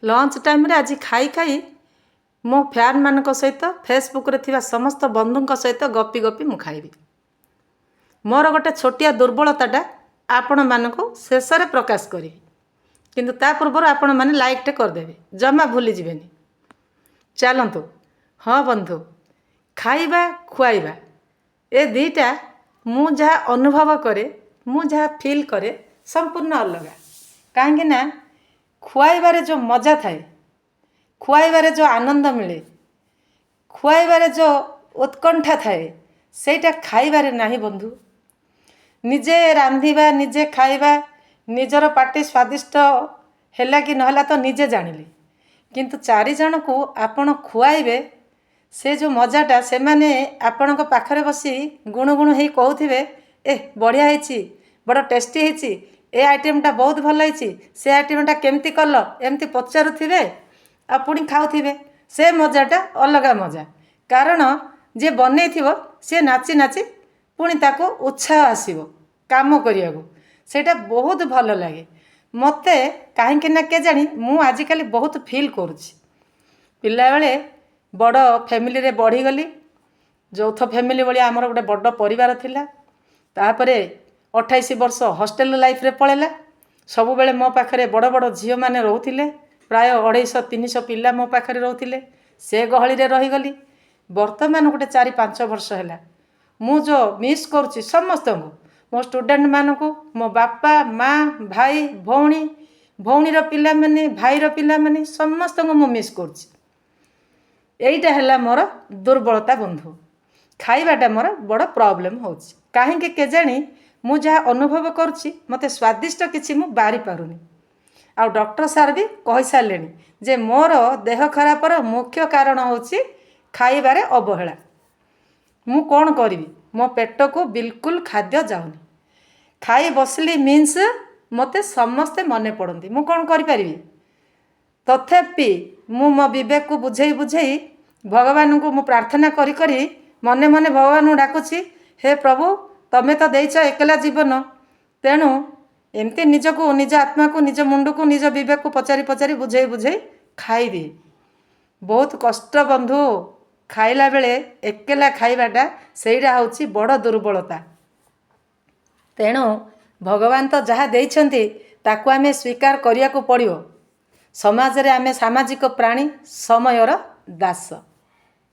Launch ଟାଇମ୍ରେ ଆଜି ଖାଇ ଖାଇ ମୋ ଫ୍ୟାନ୍ମାନଙ୍କ ସହିତ, ଫେସବୁକ୍ରେ ଥିବା ସମସ୍ତ ବନ୍ଧୁଙ୍କ ସହିତ ଗପି ଗପି ମୁଁ ଖାଇବି। ମୋର ଗୋଟେ ଛୋଟିଆ ଦୁର୍ବଳତାଟା ଆପଣମାନଙ୍କୁ ଶେଷରେ ପ୍ରକାଶ କରିବି, କିନ୍ତୁ ତା ପୂର୍ବରୁ ଆପଣମାନେ ଲାଇକ୍ଟେ କରିଦେବେ, ଜମା ଭୁଲିଯିବେନି। ଚାଲନ୍ତୁ। ହଁ ବନ୍ଧୁ, ଖାଇବା ଖୁଆଇବା ଏ ଦୁଇଟା ମୁଁ ଯାହା ଅନୁଭବ କରେ, ମୁଁ ଯାହା ଫିଲ୍ କରେ, ସମ୍ପୂର୍ଣ୍ଣ ଅଲଗା। କାହିଁକି ନା ଖୁଆଇବାରେ ଯେଉଁ ମଜା ଥାଏ, ଖୁଆଇବାରେ ଯେଉଁ ଆନନ୍ଦ ମିଳେ, ଖୁଆଇବାରେ ଯେଉଁ ଉତ୍କଣ୍ଠା ଥାଏ, ସେଇଟା ଖାଇବାରେ ନାହିଁ ବନ୍ଧୁ। ନିଜେ ରାନ୍ଧିବା, ନିଜେ ଖାଇବା, ନିଜର ପାଟି ସ୍ୱାଦିଷ୍ଟ ହେଲା କି ନହେଲା ତ ନିଜେ ଜାଣିଲେ, କିନ୍ତୁ ଚାରିଜଣକୁ ଆପଣ ଖୁଆଇବେ, ସେ ଯେଉଁ ମଜାଟା, ସେମାନେ ଆପଣଙ୍କ ପାଖରେ ବସି ଗୁଣୁ ଗୁଣୁ ହେଇ କହୁଥିବେ, "ଏ ବଢ଼ିଆ ହେଇଛି, ବଡ଼ ଟେଷ୍ଟି ହେଇଛି, ଏ ଆଇଟମ୍ଟା ବହୁତ ଭଲ ହେଇଛି, ସେ ଆଇଟମ୍ଟା କେମିତି କଲ?" ଏମିତି ପଚାରୁଥିବେ ଆଉ ପୁଣି ଖାଉଥିବେ, ସେ ମଜାଟା ଅଲଗା ମଜା। କାରଣ ଯିଏ ବନେଇଥିବ ସିଏ ନାଚି ନାଚି ପୁଣି ତାକୁ ଉତ୍ସାହ ଆସିବ କାମ କରିବାକୁ। ସେଇଟା ବହୁତ ଭଲ ଲାଗେ ମୋତେ। କାହିଁକି ନା କେଜାଣି, ମୁଁ ଆଜିକାଲି ବହୁତ ଫିଲ୍ କରୁଛି। ପିଲାବେଳେ ବଡ଼ ଫ୍ୟାମିଲିରେ ବଢ଼ିଗଲି। ଯୌଥ ଫ୍ୟାମିଲି ଭଳିଆ ଆମର ଗୋଟେ ବଡ଼ ପରିବାର ଥିଲା। ତାପରେ 28 ବର୍ଷ ହଷ୍ଟେଲ ଲାଇଫ୍ରେ ପଳେଇଲା। ସବୁବେଳେ ମୋ ପାଖରେ ବଡ଼ ବଡ଼ ଝିଅମାନେ ରହୁଥିଲେ। ପ୍ରାୟ 250 300 ପିଲା ମୋ ପାଖରେ ରହୁଥିଲେ। ସେ ଗହଳିରେ ରହିଗଲି। ବର୍ତ୍ତମାନ ଗୋଟେ 4-5 ବର୍ଷ ହେଲା ମୁଁ ଯେଉଁ ମିସ୍ କରୁଛି ସମସ୍ତଙ୍କୁ, ମୋ ଷ୍ଟୁଡ଼େଣ୍ଟମାନଙ୍କୁ, ମୋ ବାପା, ମା, ଭାଇ, ଭଉଣୀ, ଭଉଣୀର ପିଲାମାନେ, ଭାଇର ପିଲାମାନେ, ସମସ୍ତଙ୍କୁ ମୁଁ ମିସ୍ କରୁଛି। ଏଇଟା ହେଲା ମୋର ଦୁର୍ବଳତା ବନ୍ଧୁ। ଖାଇବାଟା ମୋର ବଡ଼ ପ୍ରୋବ୍ଲେମ୍ ହେଉଛି। କାହିଁକି କେଜାଣି, ମୁଁ ଯାହା ଅନୁଭବ କରୁଛି, ମୋତେ ସ୍ୱାଦିଷ୍ଟ କିଛି ମୁଁ ବାରିପାରୁନି। ଆଉ ଡକ୍ଟର ସାର୍ ବି କହିସାରିଲେଣି ଯେ ମୋର ଦେହ ଖରାପର ମୁଖ୍ୟ କାରଣ ହେଉଛି ଖାଇବାରେ ଅବହେଳା। ମୁଁ କ'ଣ କରିବି? ମୋ ପେଟକୁ ବିଲକୁଲ ଖାଦ୍ୟ ଯାଉନି। ଖାଇ ବସିଲି ମିନ୍ସ ମୋତେ ସମସ୍ତେ ମନେ ପଡ଼ନ୍ତି। ମୁଁ କ'ଣ କରିପାରିବି? ତଥାପି ମୁଁ ମୋ ବିବେକକୁ ବୁଝେଇ ବୁଝେଇ, ଭଗବାନଙ୍କୁ ମୁଁ ପ୍ରାର୍ଥନା କରି କରି, ମନେ ମନେ ଭଗବାନଙ୍କୁ ଡାକୁଛି, "ହେ ପ୍ରଭୁ, ତମେ ତ ଦେଇଛ ଏକଲା ଜୀବନ।" ତେଣୁ ଏମିତି ନିଜକୁ, ନିଜ ଆତ୍ମାକୁ, ନିଜ ମୁଣ୍ଡକୁ, ନିଜ ବିବେକକୁ ପଚାରି ପଚାରି, ବୁଝେଇ ବୁଝେଇ ଖାଇଦିଏ। ବହୁତ କଷ୍ଟ ବନ୍ଧୁ। ଖାଇଲା ବେଳେ ଏକଲା ଖାଇବାଟା, ସେଇଟା ହେଉଛି ବଡ଼ ଦୁର୍ବଳତା। ତେଣୁ ଭଗବାନ ତ ଯାହା ଦେଇଛନ୍ତି, ତାକୁ ଆମେ ସ୍ୱୀକାର କରିବାକୁ ପଡ଼ିବ। ସମାଜରେ ଆମେ ସାମାଜିକ ପ୍ରାଣୀ, ସମୟର ଦାସ।